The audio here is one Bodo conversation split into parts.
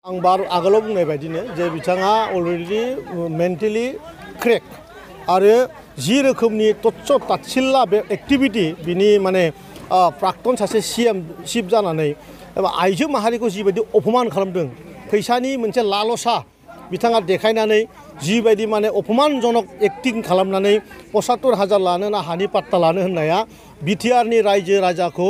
आं बार आगोलाव बुंनाय बायदिनो जे बिथाङा अलरेडि मेन्टेलि क्रेक आरो जि रोखोमनि तत्स तात्सिल्ला बे एक्टिभिटी बिनि माने प्राक्तन सासे सीएम चिफ जानानै आइजो माहारिखौ जिबायदि अपमान खालामदों फैसानि मोनसे लालसा बिथाङा देखायनानै जिबायदि माने अपमानजनक एक्टिं खालामनानै 75,000 लानो ना हानि पाट्टा लानो होननाया बिटिआरनि रायजो राजाखौ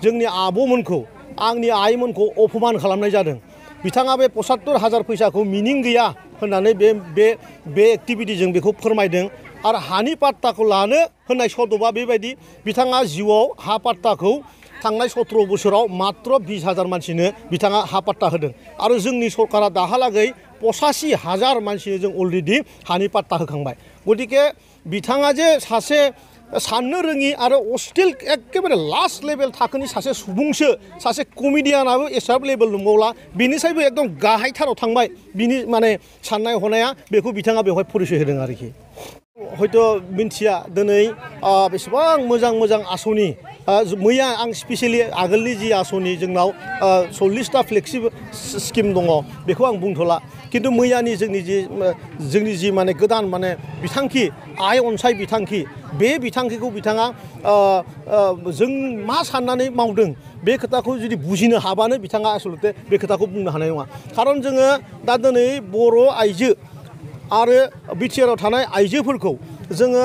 जोंनि आब'मोनखौ आंनि आइमोनखौ अपमान खालामनाय जादों। बिथाङा बे 75,000 फैसाखौ मिनिं गैया होननानै बे एक्टिभिटीजों बेखौ फोरमायदों आरो हानि पाट्टाखौ लानो होननाय सदबा बेबायदि बिथाङा जिउआव हा पाट्टाखौ थांनाय 17 बोसोराव मात्र 20,000 मानसिनो बिथाङा हा पाट्टा होदों आरो जोंनि सरकारा दाहालागै 85,000 मानसिनो जों अलरेडि हानि पाट्टा होखांबाय। गतिके बिथाङा जे सासे साननो रोङि आरो अस्टिल एकेबारे लास्ट लेभेल थाखोनि सासे सुबुंसो सासे कमेडियानाबो एसाब लेभेल दंबावला बिनिसायबो एकदम गाहायथाराव थांबाय बिनि माने साननाय हनाया बेखौ बिथाङा बेवहाय परिचय होदों आरोखि। हयथ' मिन्थिया दिनै बेसेबां मोजां आसनि मैया आं स्पेसियेलि आगोलनि जि आसनि जोंनाव 40टा फ्लेक्सि स्किम दङ बेखौ आं बुंथ'ला किन्तु मैयानि जोंनि जि माने गोदान माने बिथांखि आइ अनसाय बिथांखि बे बिथांखिखौ बिथाङा जों मा साननानै मावदों बे खोथाखौ जुदि बुजिनो हाबानो बिथाङा आसलते बे खोथाखौ बुंनो हानाय नङा। खारन जोङो दा दिनै बर' आइजो आरो बिटिआरआव थानाय आइजोफोरखौ जोङो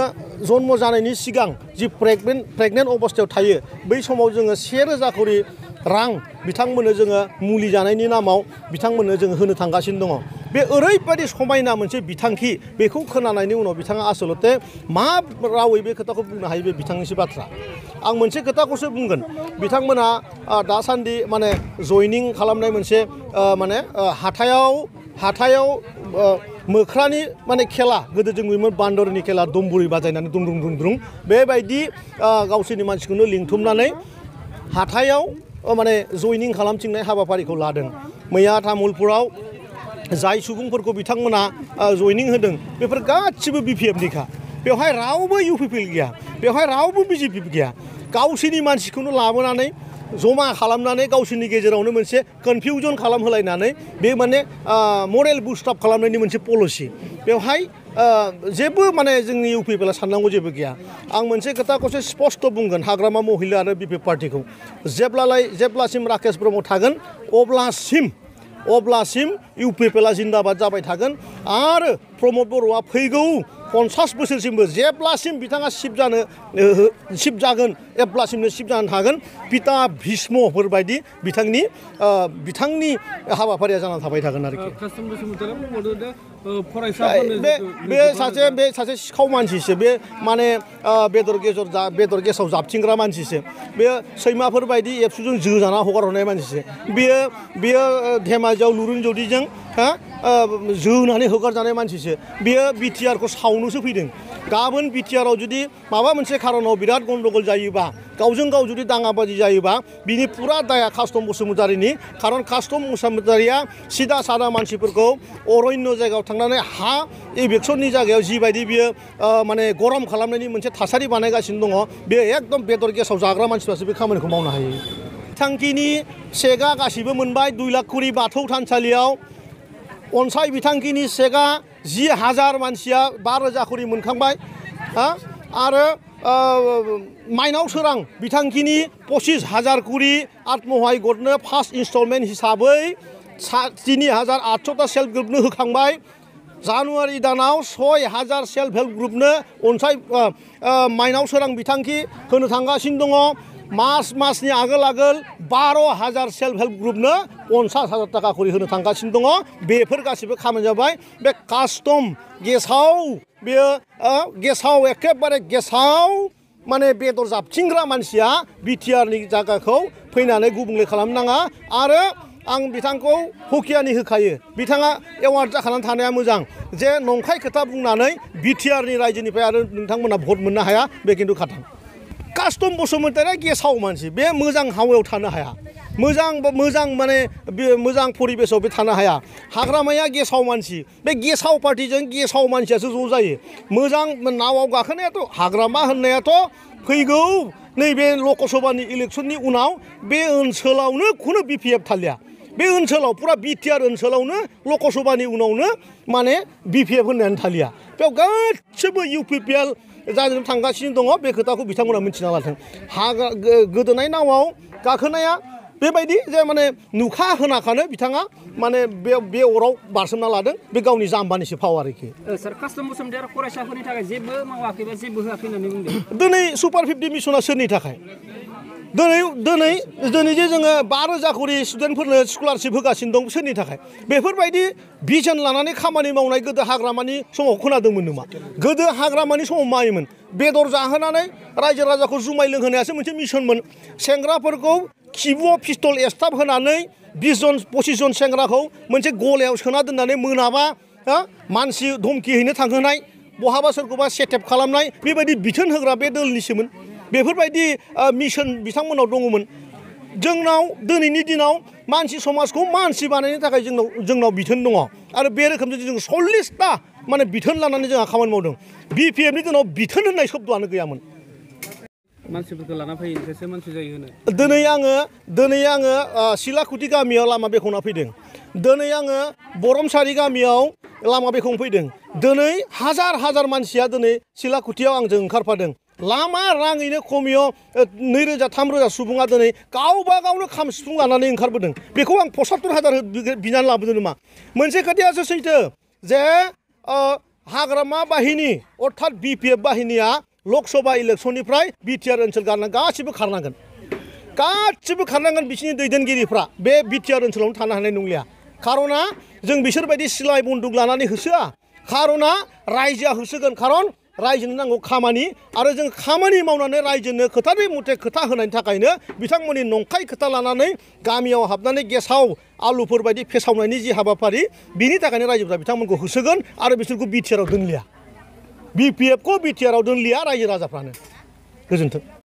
जन्म जानायनि सिगां जि प्रेगनेन्ट अबस्थायाव थायो बै समाव जोङो 1,000 करि रां बिथांमोननो जोङो मुलि जानायनि नामाव बिथांमोननो जों होनो थांगासिनो दङ। बे ओरैबायदि समायना मोनसे बिथांखि बेखौ खोनानायनि उनाव बिथाङा आसलते मा रावै बे खोथाखौ बुंनो हायो बे बिथांनिसो बाथ्रा। आं मोनसे खोथाखौसो बुंगोन बिथांमोना दासान्दि माने जयनिं खालामनाय मोनसे माने हाथायाव मोख्रानि माने खेला गोदो जों नुयोमोन बान्दरनि खेला दमबुरि बाजायनानै दुंद्रुं बेबायदि गावसोरनि मानसिखौनो लिंथुमनानै हाथायाव माने जयनिं खालामथिंनाय हाबाफारिखौ लादों। मैया तामुलपुराव जाय सुबुंफोरखौ बिथांमोना जयनिं होदों बेफोर गासिबो बिपिएफनिखा। बेवहाय रावबो इउपिपिएल गैया, बेवहाय रावबो बिजेपि गैया। गावसोरनि मानसिखौनो लाबोनानै जमा खालामनानै गावसोरनि गेजेरावनो मोनसे कनफिउजन खालामहोलायनानै बे माने मरेल बुस्टाप खालामनायनि मोनसे पलिसि। बेवहाय जेबो माने जोंनि इउपिपिएलआ साननांगौ जेबो गैया। आं मोनसे खोथाखौसो स्पष्ट बुंगोन हाग्रामा महिला आरो बिपिएफ पार्टिखौ जेब्लासिम राकेश ब्रह्म थागोन अब्लासिम इउपिपिएलआ जिन्दाबाद जाबाय थागोन आरो प्रमद बर'आ फैगौ 50 बोसोरसिमबो जेब्लासिम बिथाङा चिफ जागोन एब्लासिमनो चिफ जानानै थागोन। पिता भीष्मफोरबायदि बिथांनि हाबाफारिया जानानै थाबाय थागोन आरोखि। बे सासे सिखाव मानसिसो बे माने बेदर गेसाव जाबथिंग्रा मानसिसो बे सैमाफोरबायदि एबसुजों जोजाना हगार हरनाय मानसिसो बेयो धेमाजियाव लुरुन जदिजों जोनानै होगारजानाय मानसिसो बेयो बिटिआरखौ सावनोसो फैदों। गाबोन बिटिआरआव जुदि माबा मोनसे खारनाव बिराद गन्डगल जायोबा गावजों गाव जुदि दाङाबाजि जायोबा बिनि पुरा दाया कास्टम बसुमतारीनि। खारन कास्टम बसुमतारीया सिदा सादा मानसिफोरखौ अरण्य जायगायाव थांनानै हा इभेक्सननि जायगायाव जिबायदि बियो माने गरम खालामनायनि मोनसे थासारि बानायगासिनो दङ बे एकदम बेदर गेसाव जाग्रा मानसिफ्रासो बे खामानिखौ मावनो हायो। बिथांखिनि सेकआ गासिबो मोनबाय 2 लाख करि बाथौ थानसालियाव अनसाय बिथांखिनि सेकआ 10,000 मानसिया 5,000 करि मोनखांबाय आरो माइनाव सोरां बिथांखिनि 25,000 करि आत्महाय गटनो फार्स्ट इन्स्टलमेन्ट हिसाबै 3,800टा सेल्फ ग्रुपनो होखांबाय। जानुवारि दानाव 6,000 सेल्फ हेल्प ग्रुपनो अनसाय माइनाव सोरां बिथांखि होनो थांगासिनो दङ। मासनि आगोल 12,000 सेल्फ हेल्प ग्रुपनो 50,000 थाखा करि होनो थांगासिनो दङ। बेफोर गासिबो खामानि जाबाय। बे कास्टम गेसाव एखेबारे गेसाव माने बेदर जाबथिंग्रा मानसिया बिटिआरनि जायगाखौ फैनानै गुबुंले खालामनो नाङा आरो आं बिथांखौ हुकियानि होखायो। बिथाङा एवार्ड जाखानानै थानाया मोजां जे नंखाय खोथा बुंनानै बिटिआरनि रायजोनिफ्राय आरो नोंथांमोना भट मोननो हाया बे खिन्थु खाथां। कास्टम बसुमतारीया गेसाव मानसि बे मोजां हावायाव थानो हाया मोजां माने मोजां परिबेसाव बे थानो हाया। हाग्रामाया गेसाव मानसि बे गेसाव पार्टिजों गेसाव मानसियासो ज' जायो। मोजां नावाव गाखोनायाथ' हाग्रामा होननायाथ' फैगौ नैबे लकसभानि इलेक्सननि उनाव बे ओनसोलावनो खुनु बिपिएफ थालिया बे ओनसोलाव पुरा बिटिआर ओनसोलावनो लकसभानि उनावनो माने बिपिएफ होननायानो थालिया बेयाव गासिबो इउपिपिएल जानो थांगासिनो दङ बे खोथाखौ बिथांमोना मिथिना लाथों गोदोनाय नावाव गाखोनाया बेबायदि जे माने नुखा होनाखानो बिथाङा माने बे अराव बारसोमना लादों बे गावनि जाम्बानिसो फाव आरोखि सार कास्टम बसुमतारी फरायसाफोरनि थाखाय जेबो मावाखै बा जेबो होआखै होननानै बुंदों दिनै सुपार 50 मिसना सोरनि थाखाय दिनै जे जोङो 5,000 करि स्टुडेन्टफोरनो स्कलारशिप होगासिनो दं सोरनि थाखाय बेफोरबायदि भिजन लानानै खामानि मावनाय गोदो हाग्रामानि समाव खोनादोंमोन नामा गोदो हाग्रामानि समाव मायोमोन बेदर जाहोनानै रायजो राजाखौ जुमाय लोंहोनायासो मोनसे मिशनमोन सेंग्राफोरखौ खिबुआव पिस्तल एसथाब होनानै 20 जन 25 जन सेंग्राखौ मोनसे गलायाव सोना दोननानै मोनाबा मानसि धमकि हैनो थांहोनाय बहाबा सोरखौबा सेटेप खालामनाय बेबायदि बिथोन होग्रा बे दोलनिसोमोन बेफोरबायदि मिशन बिथांमोनाव दङमोन जोंनाव दिनैनि दिनाव मानसि समाजखौ मानसि बानायनो थाखाय जोंनाव बिथोन दङ आरो बे रोखोमजों जों 40टा माने बिथोन लानानै जोंहा खामानि मावदों बिपिएफनि दिनाव बिथोन होननाय शब्दआनो गैयामोन मानसिफोरखौ लाना फैनोसो मानसि जायो होनो दिनै आङो सिलाकुटि गामियाव लामा बेखेवना फैदों दिनै आङो बरमसारि गामियाव लामा बेखेवना फैदों दिनै हाजार मानसिया दिनै सिलाकुटियाव आंजों ओंखारफादों लामा राङैनो खमियाव 2,000-3,000 सुबुङा दिनै गावबा गावनो खाम सिफुं लानानै ओंखारबोदों बेखौ आं 75,000 बिनानै लाबोदों नामा मोनसे खोथायासो सैथो जे हाग्रामा बाहिनी अर्थात बिपिएफ बाहिनीया लकसभा इलेक्सननिफ्राय बिटिआर ओनसोल गासिबो खारनांगोन बिसिनि दैदेनगिरिफ्रा बे बिटिआर ओनसोलावनो थानो हानाय नंलिया खारना जों बिसोरबायदि सिलाय बन्दुक लानानै होसोआ खारना रायजोआ होसोगोन खारन रायजोनो नांगौ खामानि आरो जों खामानि मावनानै रायजोनो खोथानि मथे खोथा होनायनि थाखायनो बिथांमोननि नंखाय खोथा लानानै गामियाव हाबनानै गेसाव आलुफोर बायदि फेसावनायनि जि हाबाफारि बिनि थाखायनो रायजोफ्रा बिथांमोनखौ होसोगोन आरो बिसोरखौ बिटिआरआव दोनलिया बिपिएफखौ बिटिआरआव दोनलिया रायजो राजाफ्रानो गोजोन्थों